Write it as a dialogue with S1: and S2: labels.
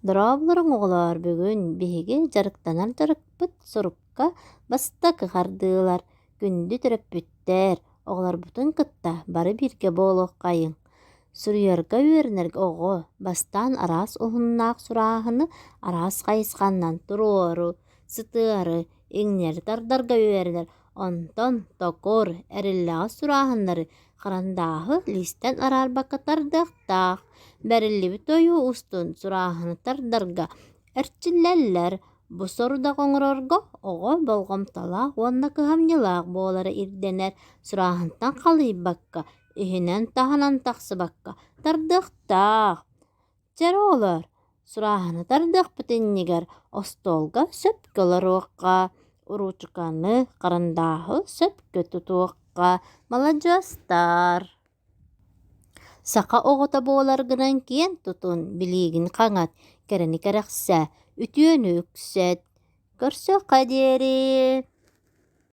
S1: Дорооболоруҥ оҕолоор, бүгүн биһиги дьарыктанар дьарыкпыт сурукка бастакы хардыылар, күндү төрөппүттэр, оҕолорбутун кытта бары бииргэ буолуоххайыҥ. Суруйарга үөрэнэргэ оҕо бастаан араас уһуннаах сурааһыны араас хайысханан туруору, сытыары, иҥнэри тардарга үөрэнэр, онтон токур, эриллэҕэс сурааһыннары харандааһы лиистэн араарбакка тардыахтаах, бэриллибит ойуу устун сурааһыны тардарга эрчиллэллэр. Бу сорудах оҥорорго оҕо болҕомтолоох уонна кыһамньылаах буолара ирдэнэр, сурааһынтан халыйбакка, иһинэн-таһынан тахсыбакка тардыахтаах. Чэ эрэ оҕолоор, сурааһыны тардыахпыт иннигэр остуолга сөпкө олоруохха, уруучуканы, харандааһы сөпкө тутуохха, маладьыастар Саха оҕото буоларгынан киэн тутун, билиигин хаҥат, кэрэни кэрэхсээ, үтүөнү үксэт. Көрсүөххэ диэри.